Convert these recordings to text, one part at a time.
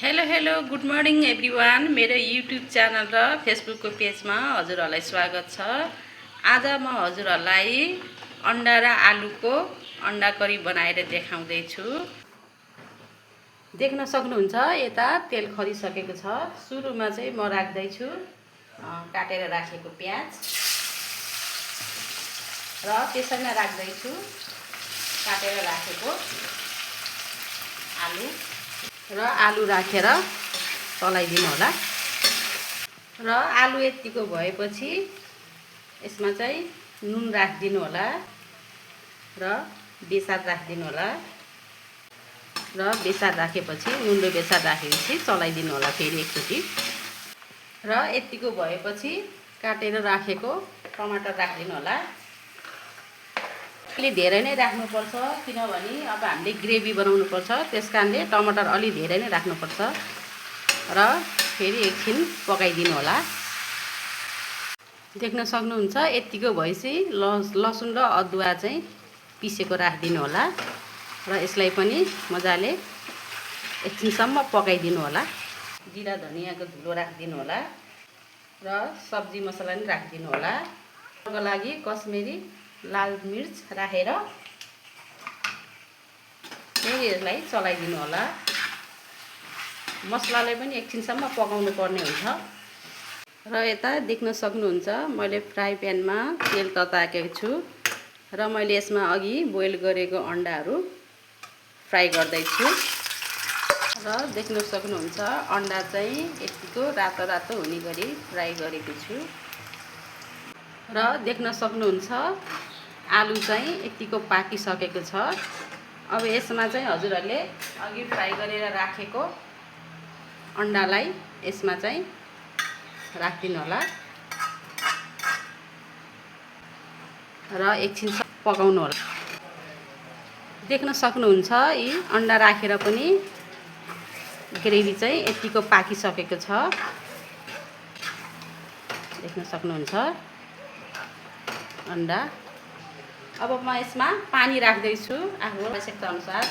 Hello hello good morning everyone. मेरो YouTube channel र फेसबुकको पेजमा हजुरहरूलाई स्वागत छ। आज म हजुरहरूलाई अन्डा र आलुको अन्डा करी बनाएर देखाउँदैछु। देख्न सक्नुहुन्छ यता तेल खरिसकेको छ। सुरुमा चाहिँ म राख्दैछु काटेर राखेको प्याज र त्यसैमा राख्दैछु काटेर राखेको आलु र आलु राखेर चलाइदिनु होला। र आलु यतिको भएपछि यसमा चाहिँ नुन राखिदिनु होला र बेसार राखिदिनु होला। र बेसार राखेपछि नुन र बेसार राखेपछि चलाइदिनु होला फेरि एकचोटि। र यतिको भएपछि काटेर राखेको टमाटर राखिदिनु होला। अलि धेरै नै राख्नुपर्छ किनभने अब हामीले ग्रेभी बनाउनु पर्छ, त्यसकारणले टमाटर अलि धेरै नै राख्नुपर्छ। र फेरि एकछिन पकाइदिनु होला। देख्न सक्नुहुन्छ यतिको भएपछि लसुन र अदुवा चाहिँ पिसेको राखिदिनु होला र यसलाई पनि मजाले एकछिनसम्म पकाइदिनु होला। जिरा धनियाँको धुलो राखिदिनु होला र सब्जी मसला पनि राखिदिनु होला। त्यसको लागि कश्मिरी लाल मिर्च राखेर फेरि यसलाई चलाइदिनु होला। मसलालाई पनि एकछिनसम्म पकाउनु पर्ने हुन्छ। र यता देख्न सक्नुहुन्छ मैले फ्राई प्यानमा तेल तताएको छु र मैले यसमा अघि बोइल गरेको अन्डाहरू फ्राई गर्दैछु। र देख्न सक्नुहुन्छ अन्डा चाहिँ यतिको रातो रातो हुने गरी फ्राई गरेको छु। र देख्न सक्नुहुन्छ आलु चाहिँ यतिको पाकिसकेको छ। अब यसमा चाहिँ हजुरहरूले अघि फ्राई गरेर राखेको अन्डालाई यसमा चाहिँ राखिदिनु होला र एकछिन पकाउनु होला। देख्न सक्नुहुन्छ यी अन्डा राखेर पनि ग्रेभी चाहिँ यतिको पाकिसकेको छ। देख्न सक्नुहुन्छ अन्डा। अब म यसमा पानी राख्दैछु आफ्नो आवश्यकता अनुसार।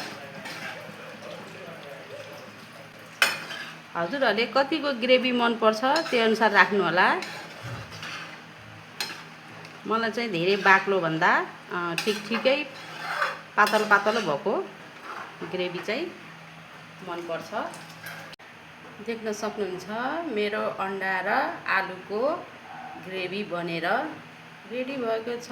हजुरहरूले कतिको ग्रेभी मनपर्छ त्यो अनुसार राख्नु होला। मलाई चाहिँ धेरै बाक्लो भन्दा ठिकै पातलो पातलो भएको ग्रेभी चाहिँ मनपर्छ। देख्न सक्नुहुन्छ मेरो अन्डा र आलुको ग्रेभी बनेर रेडी भएको छ।